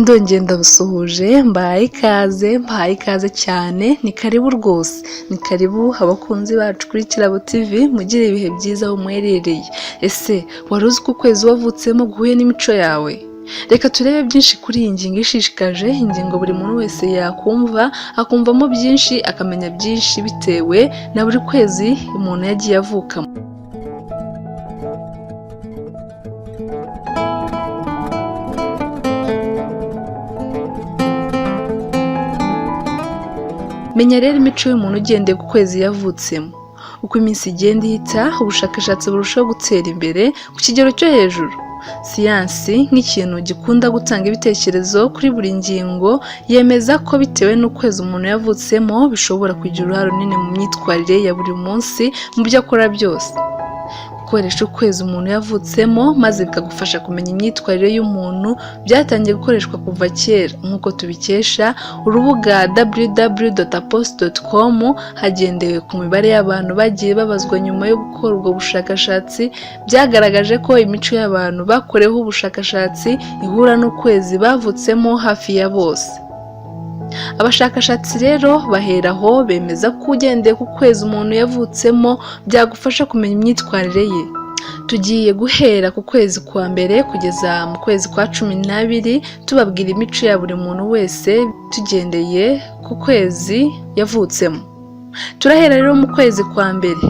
Ndongeye ndabasuhuje, mbahaye ikaze, mbahaye ikaze cyane, ni karibu rwose, ni karibu abakunzi bacu kuri Kirabo TV, mugire ibihe byiza aho muherereye. Ese wari uzi ko ukwezi wavutsemo guhuye n'imico yawe? Reka turebe byinshi kuri iyi ngingo ishishikaje, ingingo buri muntu wese yakumva, akumvamo byinshi, akamenya byinshi bitewe na buri kwezi umuntu yagiye avukamo. Menya rero imico y'umuntu ugendeye ku kwezi yavutsemo. Uko iminsi igenda ihita, ubushakashatsi burushaho gutera imbere ku kigero cyo hejuru. Siyansi nk'ikintu gikunda gutanga ibitekerezo kuri buri ngingo, yemeza ko bitewe n'ukwezi umuntu yavutsemo bishobora kugira uruhare runini mu myitwarire ya buri munsi mu byo akora byose. Gukoresha ukwezi umuntu yavutsemo maze bikagufasha kumenya imyitwarire y'umuntu byatangiye gukoreshwa kuva kera nk'uko tubikesha urubuga www.post.com. Hagendewe ku mibare y'abantu bagiye babazwa nyuma yo gukora ubwo bushakashatsi, byagaragaje ko imico y'abantu bakoreweho ubushakashatsi ihura n'ukwezi bavutsemo hafi ya bose. Abashakashatsi rero bahera aho bemeza ko ugendeye ku kwezi umuntu yavutsemo byagufasha kumenya imyitwarire ye. Tugiye guhera ku kwezi kwa mbere kugeza mu kwezi kwa 12, tubabwira imico ya buri muntu wese tugendeye ku kwezi yavutsemo. Turahera rero mu kwezi kwa mbere.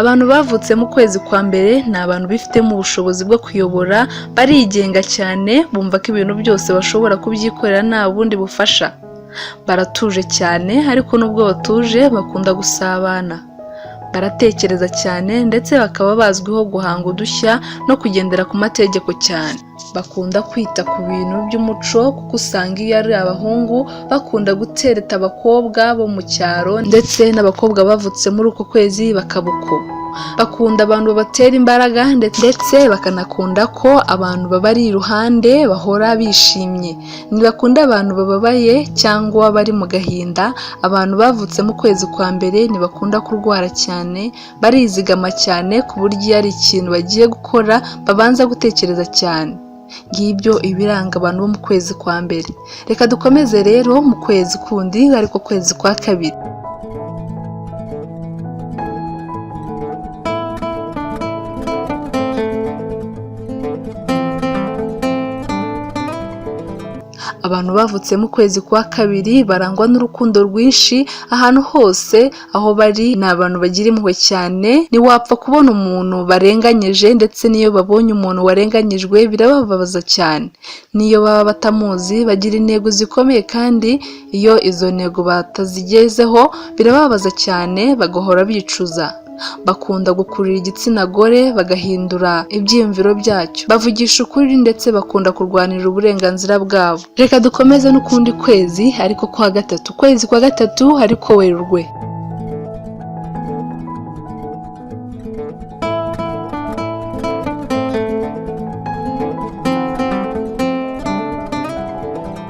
Abantu bavutse mu kwezi kwa mbere ni abantu bifitemo ubushobozi bwo kuyobora, barigenga cyane, bumva ko ibintu byose bashobora kubyikorera nta bundi bufasha. Baratuje cyane, ariko nubwo batuje bakunda gusabana. Baratekereza cyane ndetse bakaba bazwiho guhanga udushya no kugendera ku mategeko cyane. Bakunda kwita ku bintu by'umuco kuko usanga iyo ari abahungu bakunda gutereta abakobwa bo mu cyaro, ndetse n'abakobwa bavutse muri uko kwezi bakaba uko. Bakunda abantu babatera imbaraga ndetse bakanakunda ko abantu babari iruhande bahora bishimye. Ntibakunda abantu bababaye cyangwa bari mu gahinda. Abantu bavutse mu kwezi kwa mbere ntibakunda kurwara cyane, barizigama cyane ku buryo iyo ari ikintu bagiye gukora babanza gutekereza cyane. Ngibyo ibiranga abantu bo mu kwezi kwa mbere. Reka dukomeze rero mu kwezi kundi, ariko kwezi kwa kabiri. Abantu bavutse mu kwezi kwa kabiri barangwa n'urukundo rwinshi ahantu hose aho bari, ni abantu bagira impuhwe cyane, ntiwapfa kubona umuntu barenganyije, ndetse n'iyo babonye umuntu warenganyijwe birababaza cyane. N'iyo baba batamuzi bagira intego zikomeye, kandi iyo izo ntego batazigezeho birababaza cyane, bagahora bicuza. Bakunda gukurura igitsina gore bagahindura ibyiyumviro byacyo. Bavugisha ukuri ndetse bakunda kurwanirira uburenganzira bwabo. Reka dukomeze n'ukundi kwezi, ariko kwa gatatu. Ukwezi kwa gatatu ariko Werurwe.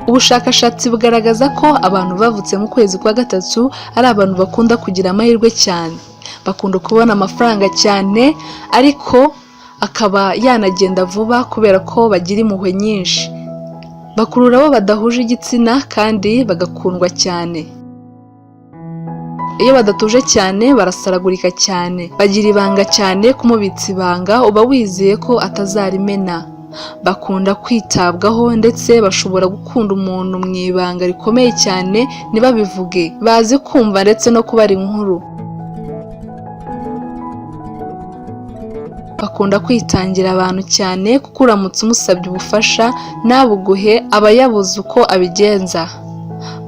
Ubushakashatsi bugaragaza ko abantu bavutse mu kwezi kwa gatatu ari abantu bakunda kugira amahirwe cyane. Bakunda kubona amafaranga cyane, ariko akaba yanagenda vuba kubera ko bagira impuhwe nyinshi. Bakurura abo badahuje igitsina kandi bagakundwa cyane. Iyo badatuje cyane barasaragurika cyane. Bagira ibanga cyane, kumubitsa ibanga uba wizeye ko atazarimena. Bakunda kwitabwaho ndetse bashobora gukunda umuntu mu ibanga rikomeye cyane ntibabivuge. Bazi kumva ndetse no kubara inkuru. Bakunda kwitangira abantu cyane kuko uramutse umusabye ubufasha ntabuguhe aba yabuze uko abigenza.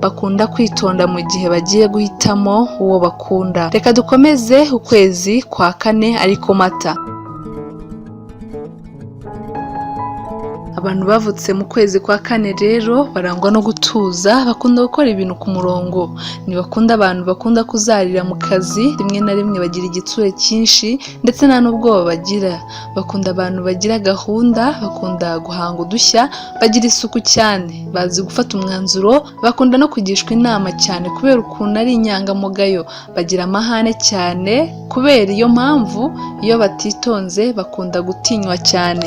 Bakunda kwitonda mu gihe bagiye guhitamo uwo bakunda. Reka dukomeze ukwezi kwa kane, ariko Mata. Abantu bavutse mu kwezi kwa kane rero barangwa no gutuza, bakunda gukora ibintu ku murongo. Ntibakunda abantu bakunda kuzarira mu kazi, rimwe na rimwe bagira igitsure cyinshi ndetse nta n'ubwoba bagira. Bakunda abantu bagira gahunda, bakunda guhanga udushya, bagira isuku cyane, bazi gufata umwanzuro, bakunda no kugishwa inama cyane kubera ukuntu ari inyangamugayo. Bagira amahane cyane, kubera iyo mpamvu iyo batitonze bakunda gutinywa cyane.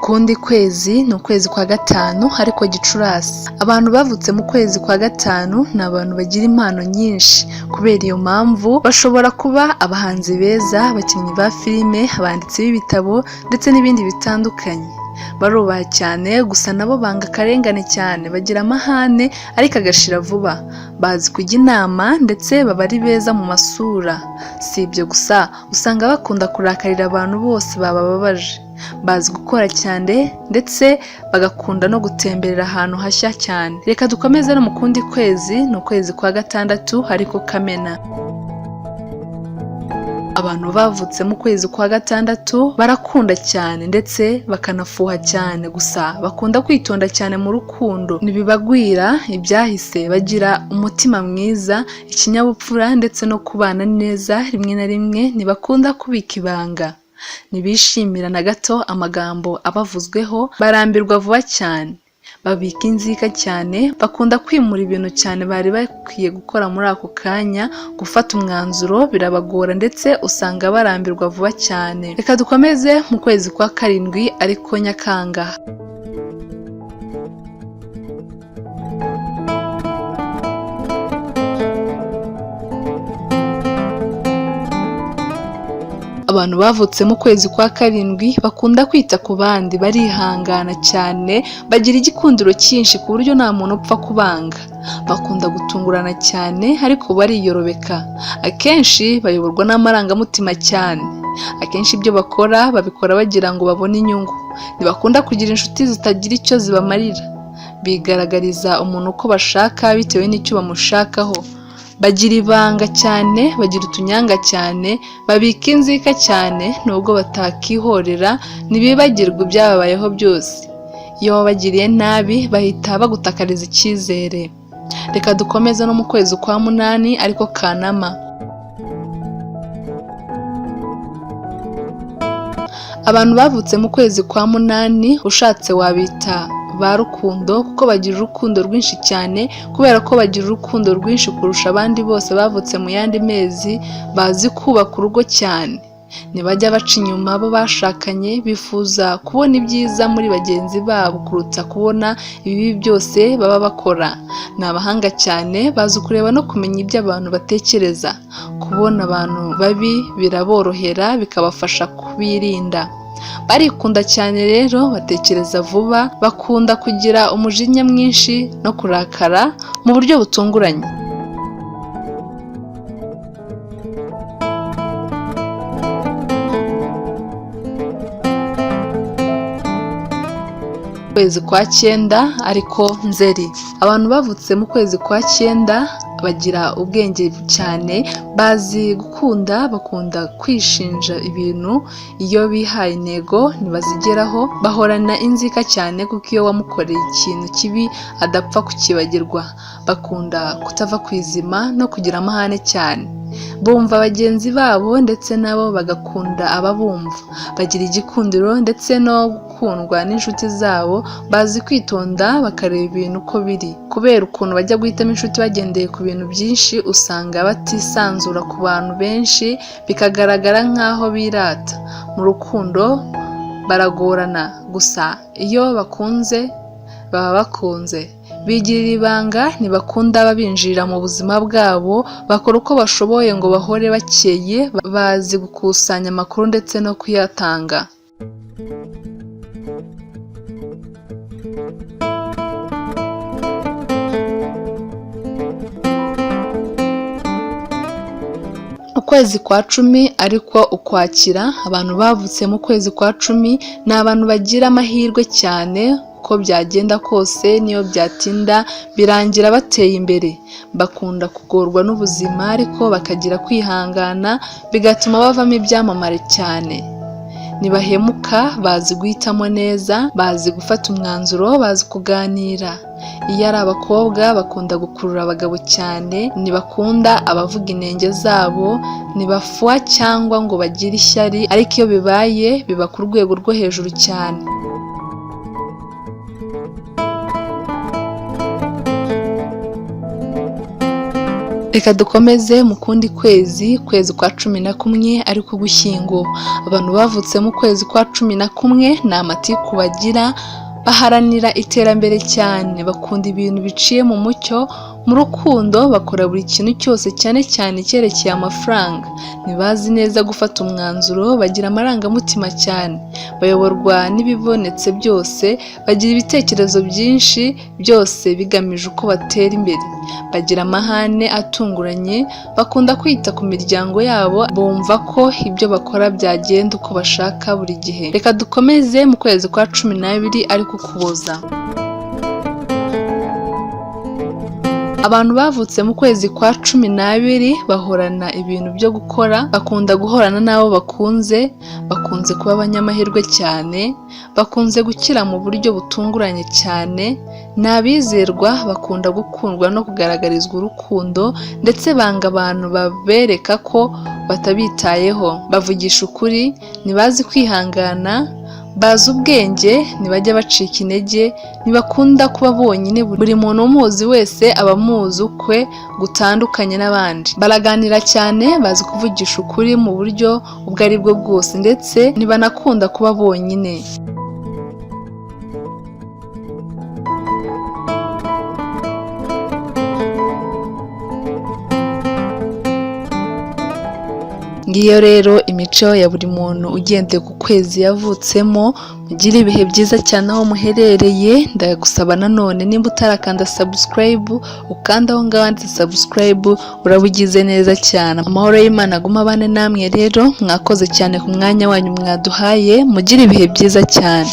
Ukundi kwezi ni ukwezi kwa gatanu, ariko Gicurasi. Abantu bavutse mu kwezi kwa gatanu ni abantu bagira impano nyinshi. Kubera iyo mpamvu bashobora kuba abahanzi beza, abakinnyi ba filime, abanditsi b'ibitabo ndetse n'ibindi bitandukanye. Barubaha cyane, gusa nabo banga akarengane cyane, bagira amahane ariko agashira vuba. Bazi kujya inama ndetse baba ari beza mu masura. Si ibyo gusa, usanga bakunda kurakarira abantu bose babababaje. Bazi gukora cyane ndetse bagakunda no gutemberera ahantu hashya cyane. Reka dukomeze no mu kundi kwezi, ni ukwezi kwa gatandatu, ariko Kamena. Abantu bavutse mu kwezi kwa gatandatu barakunda cyane ndetse bakanafuha cyane, gusa bakunda kwitonda cyane mu rukundo. Ntibibagwira ibyahise, bagira umutima mwiza, ikinyabupfura ndetse no kubana neza. Rimwe na rimwe ntibakunda kubika ibanga. Ntibishimira na gato amagambo abavuzweho, barambirwa vuba cyane. Babika inzika cyane, bakunda kwimura ibintu cyane bari bakwiye gukora muri ako kanya, gufata umwanzuro birabagora ndetse usanga barambirwa vuba cyane. Reka dukomeze mu kwezi kwa karindwi, ariko Nyakanga. Abantu bavutse mu kwezi kwa karindwi bakunda kwita ku bandi, barihangana cyane, bagira igikundiro cyinshi ku buryo nta muntu upfa kubanga. Bakunda gutungurana cyane ariko bariyorobeka. Akenshi bayoborwa n'amarangamutima cyane. Akenshi ibyo bakora babikora bagira ngo babone inyungu. Ntibakunda kugira inshuti zitagira icyo zibamarira. Bigaragariza umuntu uko bashaka bitewe n'icyo bamushakaho. Bagira ibanga cyane, bagira utunyanga cyane, babika inzika cyane, nubwo batakihorera ntibibagirwa ibyababayeho byose. Iyo wabagiriye nabi bahita bagutakariza icyizere. Reka dukomeze no mu kwezi kwa munani, ariko Kanama. Abantu bavutse mu kwezi kwa munani ushatse wabita ba rukundo, kuko bagira urukundo rwinshi cyane. Kubera ko bagira urukundo rwinshi kurusha abandi bose bavutse mu yandi mezi, bazi kubaka urugo cyane. Ntibajya baca inyuma abo bashakanye, bifuza kubona ibyiza muri bagenzi babo kuruta kubona ibibi byose baba bakora. Ni abahanga cyane, bazi kureba no kumenya ibyo abantu batekereza. Kubona abantu babi biraborohera, bikabafasha kubirinda. Barikunda cyane rero, batekereza vuba, bakunda kugira umujinya mwinshi no kurakara mu buryo butunguranye. Kwezi kwa cyenda, ariko Nzeri. Abantu bavutse mu kwezi kwa cyenda bagira ubwenge cyane, bazi gukunda, bakunda kwishinja ibintu. Iyo bihaye intego ntibazigeraho, bahorana inzika cyane kuko iyo wamukoreye ikintu kibi adapfa kukibagirwa. Bakunda kutava ku izima no kugira amahane cyane. Bumva bagenzi babo ndetse nabo bagakunda ababumva. Bagira igikundiro ndetse no gukundwa n'inshuti zabo, bazi kwitonda bakareba ibintu uko biri. Kubera ukuntu bajya guhitamo inshuti bagendeye ku bintu byinshi, usanga batisanzura ku bantu benshi, bikagaragara nk'aho birata. Mu rukundo baragorana, gusa iyo bakunze baba bakunze. Bigirira ibanga, ntibakunda ababinjirira mu buzima bwabo, bakora uko bashoboye ngo bahore bakeye, bazi gukusanya amakuru ndetse no kuyatanga. Ukwezi kwa cumi, ariko Ukwakira. Abantu bavutse mu kwezi kwa cumi ni abantu bagira amahirwe cyane, uko byagenda kose niyo byatinda birangira bateye imbere. Bakunda kugorwa n'ubuzima ariko bakagira kwihangana, bigatuma bavamo ibyamamare cyane. Ntibahemuka, bazi guhitamo neza, bazi gufata umwanzuro, bazi kuganira. Iyo ari abakobwa bakunda gukurura abagabo cyane, ntibakunda abavuga inenge zabo, ntibafuha cyangwa ngo bagire ishyari, ariko iyo bibaye biba ku rwego rwo hejuru cyane. Reka dukomeze mu kundi kwezi, kwezi kwa 11 ariko Ugushyingo. Abantu bavutse mu kwezi kwa 11 ni amatiku bagira, baharanira iterambere cyane, bakunda ibintu biciye mu mucyo, mu rukundo bakora buri kintu cyose cyane cyane icyerekeye amafaranga, ntibazi neza gufata umwanzuro, bagira amarangamutima cyane, bayoborwa n'ibibonetse byose, bagira ibitekerezo byinshi byose bigamije uko batera imbere, bagira amahane atunguranye, bakunda kwita ku miryango yabo, bumva ko ibyo bakora byagenda uko bashaka buri gihe. Reka dukomeze mu kwezi kwa 12 ariko Ukuboza. Abantu bavutse mu kwezi kwa 12 bahorana ibintu byo gukora, bakunda guhorana n'abo bakunze, bakunze kuba abanyamahirwe cyane, bakunze gukira mu buryo butunguranye cyane, ni abizerwa, bakunda gukundwa no kugaragarizwa urukundo ndetse banga abantu babereka ko batabitayeho, bavugisha ukuri, ntibazi kwihangana, bazi ubwenge, ntibajya bacika intege, ntibakunda kuba bonyine, buri muntu umuzi wese aba amuzi ukwe gutandukanye n'abandi, baraganira cyane, bazi kuvugisha ukuri mu buryo ubwo ari bwo bwose ndetse ntibanakunda kuba bonyine. Ngiyo rero imico ya buri muntu ugendeye ku kwezi yavutsemo. Mugire ibihe byiza cyane aho muherereye. Ndagusaba nanone nimba utarakanda subscribe, ukanda aho ngaho handitse subscribe, uraba ugize neza cyane. Amahoro y'Imana aguma abane namwe. Rero mwakoze cyane ku mwanya wanyu mwaduhaye, mugire ibihe byiza cyane.